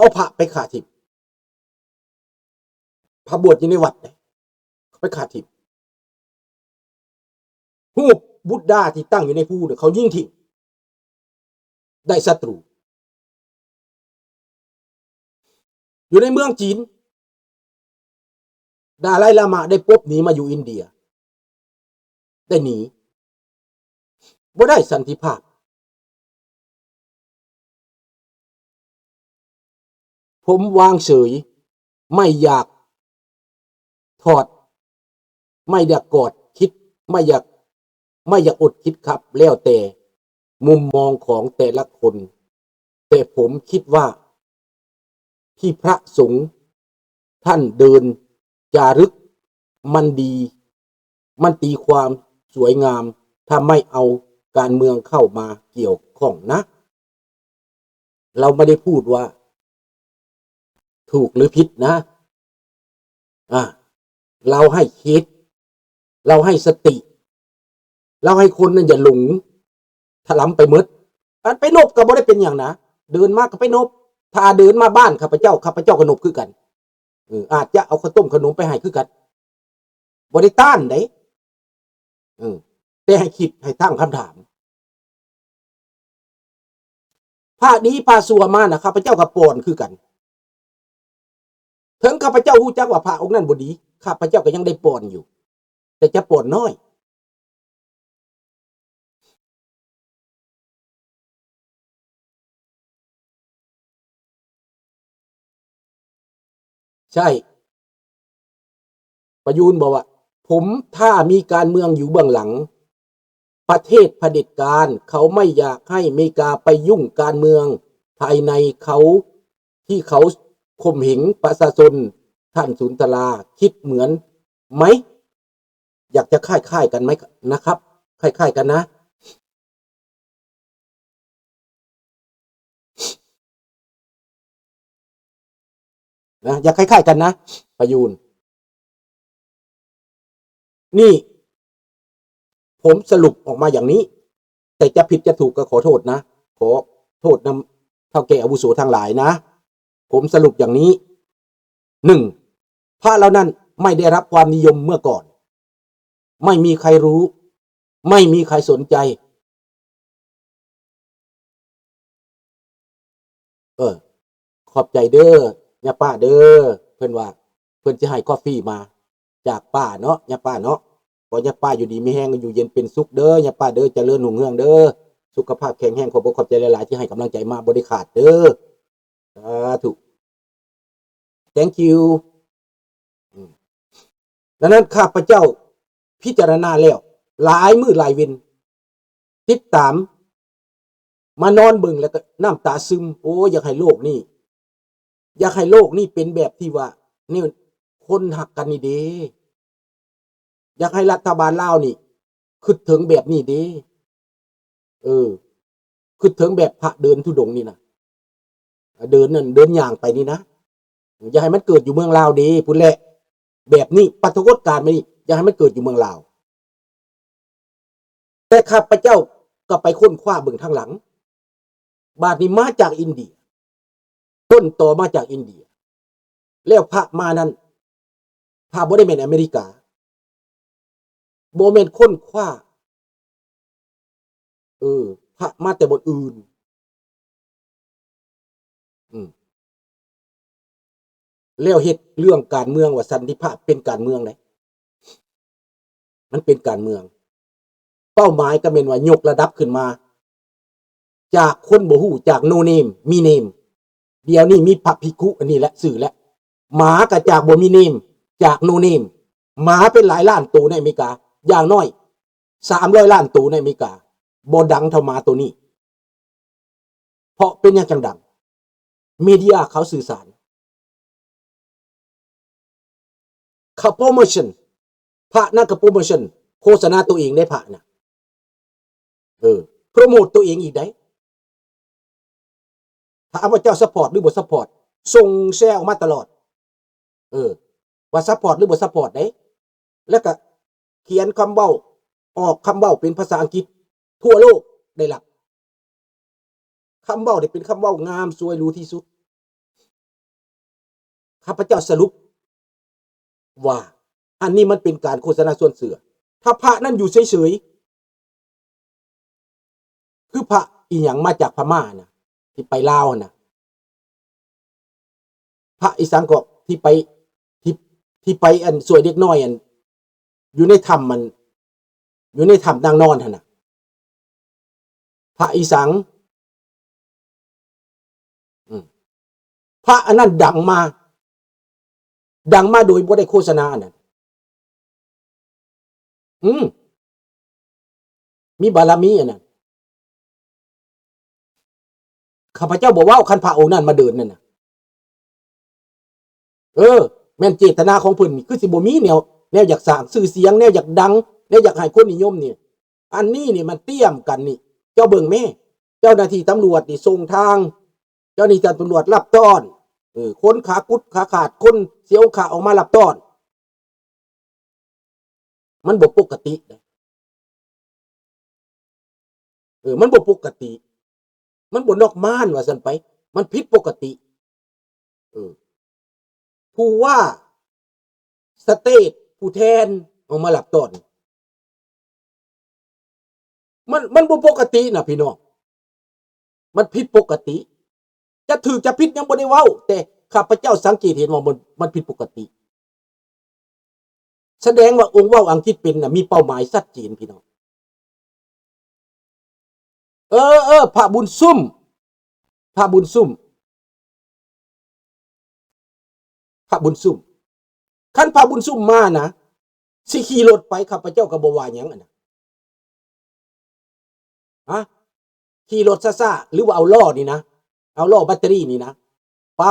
ເອົາພະໄປຂ້າຖິ້ມ. ພະບວດຢູ່ໃນວັດເດ້ ເຂົາໄປຂ້າຖິ້ມ. ຮູບບຸດດາທີ່ຕັ້ງຢູ່ໃນພູເນາະ ເຂົາຍິງຖິ້ມ ໄດ້ສັດຕູ. ຢູ່ໃນເມືອງຈີນ ດາໄລລາມາໄດ້ປົບໜີມາຢູ່ອິນເດຍ ໄດ້ໜີ ບໍ່ໄດ້ສັນຕິພາບ. ຜົມວາງເສີຍ ໄມ່ຢາກຖອດ ໄມ່ຢາກກອດຄິດ ໄມ່ຢາກ ໄມ່ຢາກອົດຄິດຄັບ ແລ້ວແຕ່ມຸມມອງຂອງແຕ່ລະຄົນ, ແຕ່ຜົມຄິດວ່າທີ່ພະສົງທ່ານເດີນຈາລຶກມັນດີ ມັນຕີຄວາມສວຍງາມ ຖ້າໄມ່ເອົາການເມືອງເຂົ້າມາກ່ຽວຂ້ອງນະ. ລາວບໍ່ໄດ້ພູດວ່າຖືກຫຼືຜິດນະ. ອາ ລາວໃຫ້ເຄດ ລາວໃຫ້ສະຕິ ລາວໃຫ້ຄົນນັ້ນຢ່າຫຼົງຖະຫຼຳໄປໝົດ. ອັນໄປນົບກໍບໍ່ໄດ້ເປັນຫຍັງນະ ເດີນມາກໍໄປນົບ. ຖ້າເດີນມາບ້ານຂ້າພະເຈົ້າ ຂ້າພະເຈົ້າກໍນົບຄືກັນ. ເອີ ອາດຈະເອົາເຂົ້າຕົ້ມເຂົ້າໜົມໄປໃຫ້ຄືກັນ ບໍ່ໄດ້ຕ້ານເດ້. ເອີ ແຕ່ໃຫ້ຄິດ ໃຫ້ຕັ້ງຄຳຖາມ. ພະດີພະຊົ່ວມານະ ຂ້າພະເຈົ້າກໍປ້ອນຄືກັນ. ເຖິງຂ້າພະເຈົ້າຮູ້ຈັກວ່າພະອົງນັ້ນບໍ່ດີ ຂ້າພະເຈົ້າກໍຍັງໄດ້ປ້ອນຢູ່ ແຕ່ຈະປ້ອນນ້ອຍ. ໃຊ່ ປະຢູນບອກວ່າ ຜົມ ຖ້າມີການເມືອງຢູ່ເບື້ອງຫຼັງ ປະເທດຜະເດັດການ ເຂົາໄມ່ຢາກໃຫ້ເມກາໄປຫຍຸ້ງການເມືອງພາຍໃນເຂົາ ທີ່ເຂົາຂົ່ມເຫງປະຊາຊົນ. ທ່ານສຸນທະລາຄິດເໝືອນໄໝ? ຢາກຈະຄ້າຍໆກັນໄໝນະຄັບ? ຄ້າຍໆກັນນະ. ນະ ຢາກຄ້າຍໆກັນນະ ປະຢູນ. ນີ້ ຜົມສະຫຼຸບອອກມາຢ່າງນີ້ ແຕ່ຈະຜິດຈະຖືກກໍຂໍໂທດນະ ຂໍໂທດນຳເຖົ້າແກ່ອາວຸໂສທັງຫຼາຍນະ. ຜົມສະຫຼຸບຢ່າງນີ້ ໜຶ່ງ ພະເຫຼົ່ານັ້ນໄມ່ໄດ້ຮັບຄວາມນິຍົມເມື່ອກ່ອນ ໄມ່ມີໃຄຮູ້ ໄມ່ມີໃຄສົນໃຈ. ເອີ ຂອບໃຈເດີ ຍາປ້າເດີ ເພິ່ນວ່າເພິ່ນຊິໃຫ້ກາແຟມາຈາກປ້າເນາະ ຍາປ້າເນາະ. ຂໍຍາປ້າຢູ່ດີມີແຮງ ຢູ່ເຢັນເປັນສຸກເດີ ຍາປ້າເດີ ຈະເລີນຮຸ່ງເຮືອງເດີ ສຸຂະພາບແຂງແຮງ. ຂອບອົກຂອບໃຈຫຼາຍໆ ທີ່ໃຫ້ກຳລັງໃຈມາ ບໍ່ໄດ້ຂາດເດີ ສາທຸ. Thank you. ອືມ ດັ່ງນັ້ນ ຂ້າພະເຈົ້າພິຈາລະນາແລ້ວ ຫຼາຍມື້ຫຼາຍເວັນ ຕິດຕາມ ມານອນເບິ່ງແລ້ວກໍນ້ຳຕາຊຶມ. ໂອ້ ຢາກໃຫ້ໂລກນີ້ ຢາກໃຫ້ໂລກນີ້ເປັນແບບທີ່ວ່າ ແນວຄົນຮັກກັນນີ້ເດ້. ຢາກໃຫ້ລັດຖະບານລາວນີ້ຄິດເຖິງແບບນີ້ເດ້. ເອີ ຄິດເຖິງແບບພະເດີນທຸດົງນີ້ນະ ເດີນນັ້ນ ເດີນຍ່າງໄປນີ້ນະ. ຢ່າໃຫ້ມັນເກີດຢູ່ເມືອງລາວເດ້ ພຸ້ນແຫຼະ. ແບບນີ້ ປາກົດການແບບນີ້ ຢ່າໃຫ້ມັນເກີດຢູ່ເມືອງລາວ. ແຕ່ຂ້າພະເຈົ້າກໍໄປຄົ້ນຄວ້າເບິ່ງທາງຫຼັງ. ບາດນີ້ມາຈາກອິນເດຍ ຕົ້ນຕໍມາຈາກອິນເດຍ ແລ້ວພະມານັ້ນ ພະບໍ່ໄດ້ແມ່ນອາເມລິກາ ບໍ່ແມ່ນຄົ້ນຄວ້າ ເອີ ພະມາແຕ່ບ່ອນອື່ນ. ອືມ ແລ້ວເຮັດເລື່ອງການເມືອງວ່າສັນຕິພາບເປັນການເມືອງໃດ໋ ມັນເປັນການເມືອງ. ເປົ້າໝາຍກໍແມ່ນວ່າຍົກລະດັບຂຶ້ນມາ ຈາກຄົນບໍ່ຮູ້ ຈາກ no name ມີ name. ດຽວນີ້ມີພະພິກຂຸ ອັນນີ້ແຫຼະ ຊື່ແຫຼະ. ໝາກໍຈາກບໍ່ມີ name ຈາກ no name. ໝາເປັນຫຼາຍລ້ານໂຕໃນອາເມລິກາ ຢ່າງໜ້ອຍສາມຮ້ອຍລ້ານໂຕໃນອາເມລິກາ ບໍ່ດັງເທົ່າໝາໂຕນີ້. ເພາະເປັນຫຍັງຈັ່ງດັງ? ເມເດຍເຂົາສື່ສານ ເຂົາໂປຣໂມຊັນ ພະນັ້ນກໍໂປຣໂມຊັນ ໂຄສະນາຕົວເອງໄດ້ພະນະ ເອີ ໂປຣໂມດຕົວເອງອີກໃດ໋. ຖ້າວ່າເຈົ້າຊັບພອດຫຼືບໍ່ຊັບພອດ ສົ່ງແຊອອກມາຕະຫຼອດ ເອີ ວ່າຊັບພອດຫຼືບໍ່ຊັບພອດເດ້. ແລ້ວກະຂຽນຄຳເວົ້າ ອອກຄຳເວົ້າເປັນພາສາອັງກິດ ທົ່ວໂລກໄດ້ຮັບ. ຄຳເວົ້ານີ້ເປັນຄຳເວົ້າງາມ ສວຍ ຫຼູທີ່ສຸດ. ຂ້າພະເຈົ້າສະຫຼຸບວ່າ ອັນນີ້ມັນເປັນການໂຄສະນາຊວນເຊື່ອ. ຖ້າພະນັ້ນຢູ່ເສີຍໆ ຄືພະອີ່ຫຍັງມາຈາກພະມ້ານະ ທີ່ໄປລາວຫັ້ນນະ ພະອີ່ສັງກໍທີ່ໄປ ທີ່ ທີ່ໄປອັນຊ່ວຍເດັກນ້ອຍອັນ ຢູ່ໃນຖ້ຳອັນ ຢູ່ໃນຖ້ຳນາງນອນຫັ້ນນະ ພະອີ່ສັງ ອືມ ພະອັນນັ້ນດັງມາ ດັງມາໂດຍບໍ່ໄດ້ໂຄສະນາອັນນັ້ນ ອືມ ມີບາລະມີອັນນັ້ນ. ຂ້າພະເຈົ້າບໍ່ເວົ້າ ຄັນພະອົງນັ້ນມາເດີນນັ້ນນະ ເອີ ແມ່ນເຈດຕະນາຂອງເພິ່ນນີ້ ຄືຊິບໍ່ມີແນວ ແນວຢາກສ້າງຊື່ສຽງ ແນວຢາກດັງ ແນວຢາກໃຫ້ຄົນນິຍົມນີ້. ອັນນີ້ນີ້ມັນຕຽມກັນນີ້ ເຈົ້າເບິ່ງແມ້ ເຈົ້າໜ້າທີ່ຕຳຫຼວດນີ້ສົ່ງທາງ ເຈົ້າໜ້າທີ່ຕຳຫຼວດລັບຕ້ອນ ເອີ ຄົນຂາກຸດຂາຂາດ ຄົນເສຍອົງຄະອອກມາລັບຕ້ອນ. ມັນບໍ່ປົກກະຕິເດ້ ເອີ ມັນບໍ່ປົກກະຕິ ມັນບໍ່ນອກມານວ່າຊັ້ນໄປ ມັນຜິດປົກກະຕິ ເອີ ຜູ້ວ່າສະເຕດ ຜູ້ແທນອອກມາລັບຕ້ອນ ມັນ ມັນບໍ່ປົກກະຕິນະພີ່ນ້ອງ ມັນຜິດປົກກະຕິ. ຈະຖືກຈະຜິດຍັງບໍ່ໄດ້ເວົ້າ ແຕ່ຂ້າພະເຈົ້າສັງເກດເຫັນວ່າມັນ ມັນຜິດປົກກະຕິ. ສະແດງວ່າອົງເວົ້າອັງກິດເປັນນະ ມີເປົ້າໝາຍຊັດເຈນພີ່ນ້ອງ. ເອີ ເອີ ພະບຸນຊຸມ ພະບຸນຊຸມ ພະບຸນຊຸມ ຄັນພະບຸນຊຸມມານະ ຊິຂີ່ລົດໄປ ຂ້າພະເຈົ້າກໍບໍ່ວ່າຫຍັງຫັ້ນນະ. ຮະ ຂີ່ລົດຊ້າໆ ຫຼືວ່າເອົາລໍ້ນີ້ນະ ເອົາລໍ້ແບັດເຕີຣີນີ້ນະ ໄປ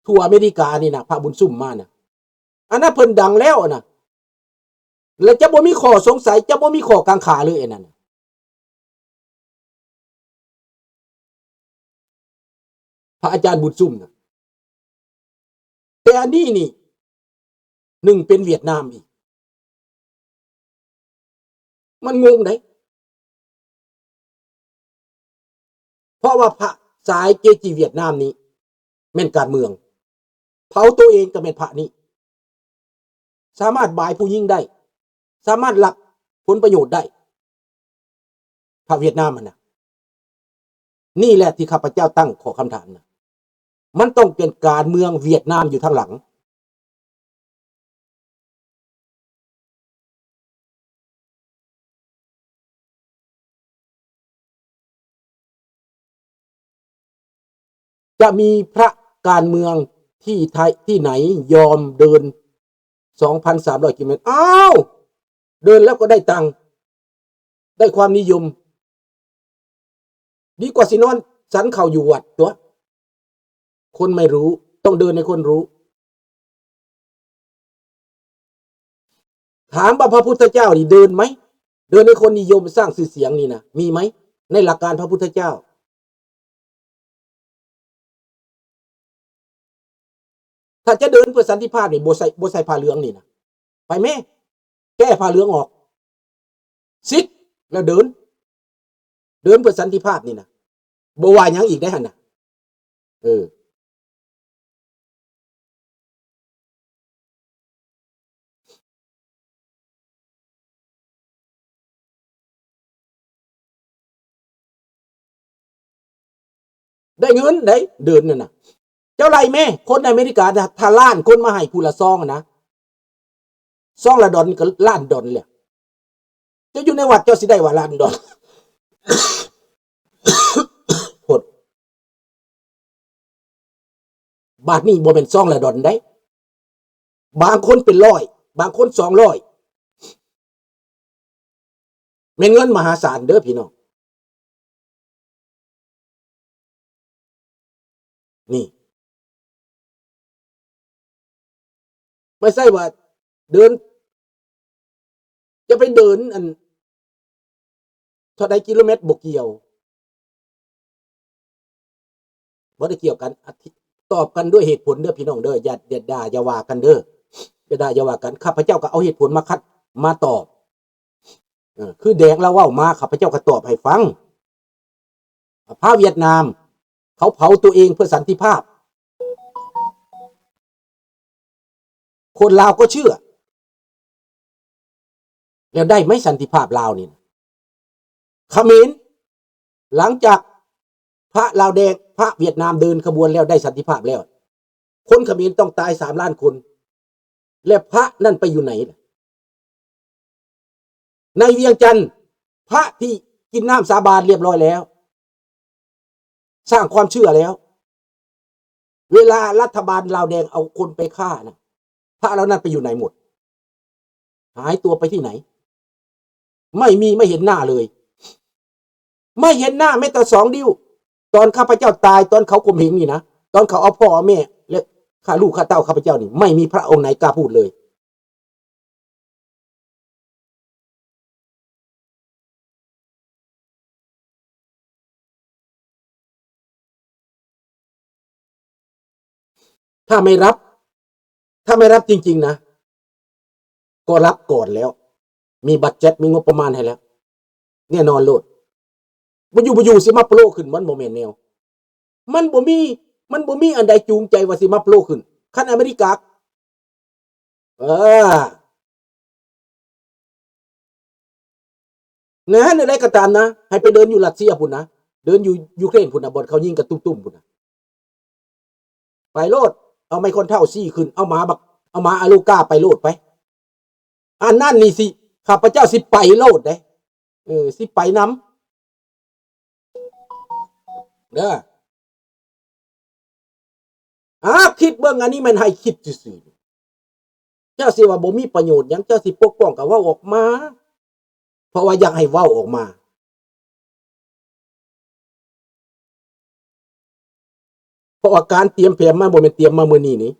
ທົ່ວອາເມລິການີ້ນະ ພະບຸນຊຸມມານະ ອັນນັ້ນເພິ່ນດັງແລ້ວນະ ແລະ ຈະບໍ່ມີຂໍ້ສົງໄສ ຈະບໍ່ມີຂໍ້ກັງຂາເລີຍອັນນັ້ນນະ. ພະອາຈານບຸນຊຸມນະ ແຕ່ອັນນີ້ນີ້ ໜຶ່ງເປັນຫວຽດນາມອີກ ມັນງົງເດ້ ເພາະວ່າພະສາຍເກຈິຫວຽດນາມນີ້ແມ່ນການເມືອງ ເຜົາໂຕເອງກໍແມ່ນພະນີ້ ສາມາດບາຍຜູ້ຍິງໄດ້ ສາມາດລັກຜົນປະໂຫຍດໄດ້ ພະຫວຽດນາມຫັ້ນນະ. ນີ້ແຫຼະທີ່ຂ້າພະເຈົ້າຕັ້ງຂໍ້ຄຳຖາມນະ ມັນຕ້ອງເປັນການເມືອງຫວຽດນາມຢູ່ທາງຫຼັງ. ຈະມີພະການເມືອງທີ່ໄທ ທີ່ໄຫນຍອມເດີນສອງພັນສາມຮ້ອຍກິໂລແມັດ? ອ້າວ ເດີນແລ້ວກໍໄດ້ຕັງ ໄດ້ຄວາມນິຍົມ ດີກວ່າຊິນອນສັນເຂົ້າຢູ່ວັດຕົວະ. คนไม่รู้ ต้องเดินให้คนรู้. ถามว่าพระพุทธเจ้านี่เดินไหม เดินให้คนนิยมสร้างชื่อเสียงนี่นะ มีไหม ในหลักการพระพุทธเจ้า? ถ้าจะเดินเพื่อสันติภาพนี่ บ่ใส่ บ่ใส่ผ้าเหลืองนี่นะ ไปแม่ แก้ผ้าเหลืองออก สิก แล้วเดิน เดินเพื่อสันติภาพนี่นะ บ่ว่าหยังอีกได้หั่นน่ะ เออ ได้เงินได้เดือนนั่นน่ะ เจ้าไล่แม่ คนอเมริกาน่ะ ถ้าล้านคนมาให้ผู้ละซองอะนะ ซองละดอนก็ล้านดอนแหละ เจ้าอยู่ในวัดเจ้าสิได้ว่าล้านดอน โพด บาดนี้บ่แม่นซองละดอนได๋ บางคนเป็นร้อย บางคนสองร้อย แม่นเงินมหาศาลเด้อพี่น้อง นี่ ไม่ใช่ว่าเดิน จะไปเดินอัน เท่าใดกิโลเมตรบ่เกี่ยว บ่ได้เกี่ยวกัน อธิ- ตอบกันด้วยเหตุผลเด้อพี่น้องเด้อ อย่า อย่าด่า อย่าว่ากันเด้อ อย่าด่า อย่าว่ากัน ข้าพเจ้าก็เอาเหตุผลมาคัด มาตอบ เออ คือแดงลาวเว้ามา ข้าพเจ้าก็ตอบให้ฟัง พระเวียดนาม เขาเผาตัวเองเพื่อสันติภาพ ຄົນລາວກໍເຊື່ອ ແລ້ວໄດ້ໄໝສັນຕິພາບລາວນີ້ນະ? ຂະເໝນ ຫຼັງຈາກພະລາວແດງ ພະຫວຽດນາມເດີນຂະບວນແລ້ວ ໄດ້ສັນຕິພາບແລ້ວ ຄົນຂະເໝນຕ້ອງຕາຍສາມລ້ານຄົນ ແລະ ພະນັ້ນໄປຢູ່ໃນລະ? ໃນວຽງຈັນ ພະທີ່ກິນນ້ຳສາບານລຽບຮ້ອຍແລ້ວ ສ້າງຄວາມເຊື່ອແລ້ວ ເວລາລັດຖະບານລາວແດງເອົາຄົນໄປຂ້ານະ ພະເຫຼົ່ານັ້ນໄປຢູ່ໃນໝົດ? ຫາຍຕົວໄປທີ່ໃນ? ໄມ່ມີ ໄມ່ເຫັນໜ້າເລີຍ ໄມ່ເຫັນໜ້າແມ້ແຕ່ສອງນິ້ວ. ຕອນຂ້າພະເຈົ້າຕາຍ ຕອນເຂົາຂົ່ມເຫງນີ້ນະ ຕອນເຂົາເອົາພໍ່ເອົາແມ່ ແລະ ຂ້າລູກຂ້າເຕົ້າຂ້າພະເຈົ້ານີ້ ໄມ່ມີພະອົງໃດກ້າພູດເລີຍ. ຖ້າໄມ່ຮັບ ຖ້າໄມ່ຮັບຈິງໆນະ ກໍຮັບກ່ອນແລ້ວ ມີບັດເຈັດ ມີງົບປະມານໃຫ້ແລ້ວ ແນ່ນອນໂລດ. ບໍ່ຢູ່ບໍ່ຢູ່ ຊິມາໂປໂລຂຶ້ນ ມັນບໍ່ແມ່ນແນວ ມັນບໍ່ມີ ມັນບໍ່ມີອັນໃດຈູງໃຈວ່າຊິມາໂປໂລຂຶ້ນ. ຄັນອາເມລິກາ ເອີ ແນວໃດກໍຕາມນະ ໃຫ້ໄປເດີນຢູ່ຣັດເຊຍພຸ້ນນະ ເດີນຢູ່ຢູເຄຣນພຸ້ນນະ ບ່ອນເຂົາຍິງກັນຕຸ້ມໆພຸ້ນນະ ໄປໂລດ. ເອົາໄມ້ຄ້ອນເທົ້າຊີ້ຂຶ້ນ ເອົາໝາບັກ ເອົາໝາອາໂລກາໄປໂລດໄປ. ອັນນັ້ນນີ້ຊິ ຂ້າພະເຈົ້າຊິໄປໂລດເດ້ ເອີ ຊິໄປນຳເດີ. ອາ ຄິດເບິ່ງ ອັນນີ້ແມ່ນໃຫ້ຄິດຊື່ໆ. ເຈົ້າຊິວ່າບໍ່ມີປະໂຫຍດຫຍັງ ເຈົ້າຊິປົກປ້ອງກໍເວົ້າອອກມາ ເພາະວ່າຢາກໃຫ້ເວົ້າອອກມາ. ເພາະວ່າການຕຽມແຜນມັນບໍ່ແມ່ນຕຽມມາມື້ນີ້ນີ້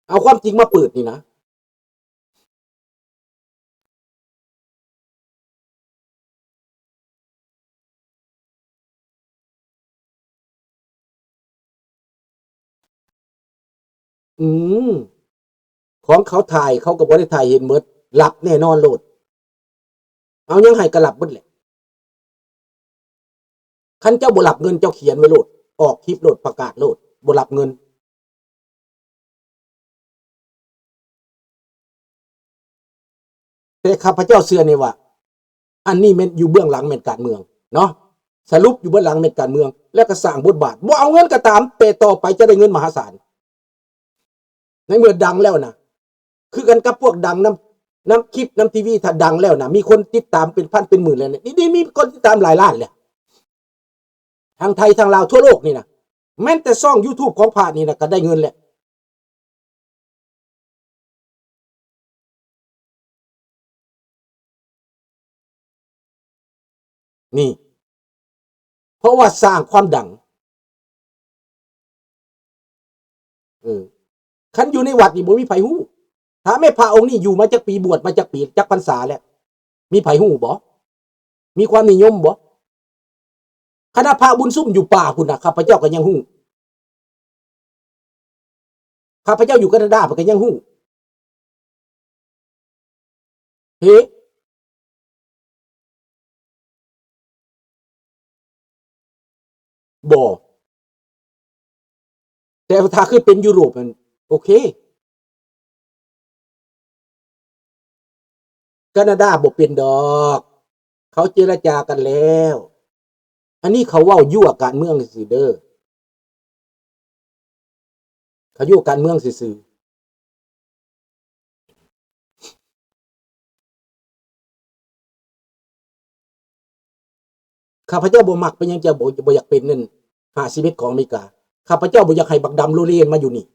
ເອົາຄວາມຈິງມາເປີດນີ້ນະ. ອືມ ຂອງເຂົາຖ່າຍ ເຂົາກໍບໍ່ໄດ້ຖ່າຍເຫັນເໝິດ ລັບແນ່ນອນໂລດ. ເອົາຫຍັງໃຫ້ກໍລັບເບິດແຫຼະ. ຄັນເຈົ້າບໍ່ຮັບເງິນ ເຈົ້າຂຽນໄວ້ໂລດ ອອກຄລິບໂລດ ປະກາດໂລດ ບໍ່ຮັບເງິນ. ແຕ່ຂ້າພະເຈົ້າເຊື່ອແນ່ວ່າ ອັນນີ້ແມ່ນຢູ່ເບື້ອງຫຼັງແມ່ນການເມືອງເນາະ ສະຫຼຸບຢູ່ເບື້ອງຫຼັງແມ່ນການເມືອງ ແລ້ວກໍສ້າງບົດບາດ ບໍ່ເອົາເງິນກໍຕາມ ແຕ່ຕໍ່ໄປຈະໄດ້ເງິນມະຫາສານ. ໃນເມື່ອດັງແລ້ວນະ ຄືກັນກັບພວກດັງນຳ ນຳຄລິບ ນຳທີວີ ຖ້າດັງແລ້ວນະ ມີຄົນຕິດຕາມເປັນພັນເປັນໝື່ນແລ້ວນະ ນີ້ ນີ້ມີຄົນຕິດຕາມຫຼາຍລ້ານແລ້ວ ທັງໄທ ທັງລາວ ທົ່ວໂລກນີ້ນະ ແມ່ນແຕ່ຊ່ອງຢູທູບຂອງພະນີ້ນະ ກໍໄດ້ເງິນແລ້ວ. ນີ້ ເພາະວ່າສ້າງຄວາມດັງ. ເອີ ຄັນຢູ່ໃນວັດນີ້ບໍ່ມີໃຜຮູ້. ຖ້າແມ່ນພະອົງນີ້ຢູ່ມາຈັກປີ ບວດມາຈັກປີ ຈັກພັນສາແລ້ວ ມີໃຜຮູ້ບໍ່? ມີຄວາມນິຍົມບໍ່? ຂະໜາດພະບຸນຊຸມຢູ່ປ່າພຸ້ນນະ ຂ້າພະເຈົ້າກໍຍັງຮູ້. ຂ້າພະເຈົ້າຢູ່ການາດາ ເພິ່ນກໍຍັງຮູ້. ເຮ ບໍ່. ແຕ່ຖ້າຄືເປັນຢູໂຣບນັ້ນ ໂອເຄ. ການາດາບໍ່ເປັນດອກ ເຂົາເຈລະຈາກັນແລ້ວ. ອັນນີ້ເຂົາເວົ້າຍົວການເມືອງຊື່ໆເດີ ເຂົາຍົວການເມືອງຊື່ໆ. ຂ້າພະເຈົ້າບໍ່ມັກ ເປັນຫຍັງຈະບໍ່ ບໍ່ຢາກເປັນນັ້ນ ຫ້າສິບເອັດ ຂອງອາເມລິກາ. ຂ້າພະເຈົ້າບໍ່ຢາກໃຫ້ບັກດຳໂລເລມາຢູ່ນີ້.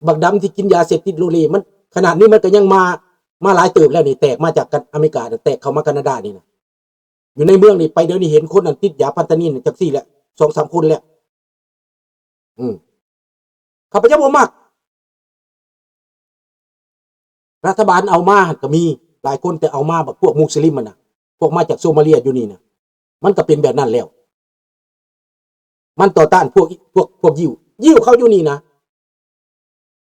ບັກດຳທີ່ກິນຢາເສບຕິດໂລເລ ມັນ ຂະໜາດນີ້ມັນກໍຍັງມາ ມາຫຼາຍເຕີບແລ້ວນີ້ ແຕກມາຈາກອາເມລິກາ ແຕກເຂົ້າມາການາດານີ້ນະ. ຢູ່ໃນເມືອງນີ້ໄປ ດຽວນີ້ເຫັນຄົນນັ້ນຕິດຢາຟານຕານິນ ຈັກຊີ້ແຫຼະ ສອງສາມຄົນແລ້ວ. ອືມ ຂ້າພະເຈົ້າບໍ່ມັກ. ລັດຖະບານເອົາມາຫັ້ນກໍມີຫຼາຍຄົນ ແຕ່ເອົາມາແບບພວກມຸສລິມຫັ້ນນະ ພວກມາຈາກໂຊມາເລຍຢູ່ນີ້ນະ ມັນກໍເປັນແບບນັ້ນແລ້ວ. ມັນຕໍ່ຕ້ານພວກ ພວກ ພວກຢິວ. ຢິວເຂົາຢູ່ນີ້ນະ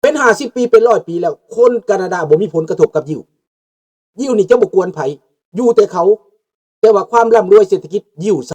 ເປັນຫ້າສິບປີ ເປັນຮ້ອຍປີແລ້ວ ຄົນການາດາບໍ່ມີຜົນກະທົບກັບຢິວ. ຢິວນີ້ຈະບໍ່ກວນໃຜ ຢູ່ແຕ່ເຂົາ ແຕ່ວ່າຄວາມລ່ຳລວຍເສດຖະກິດ ຢິວສ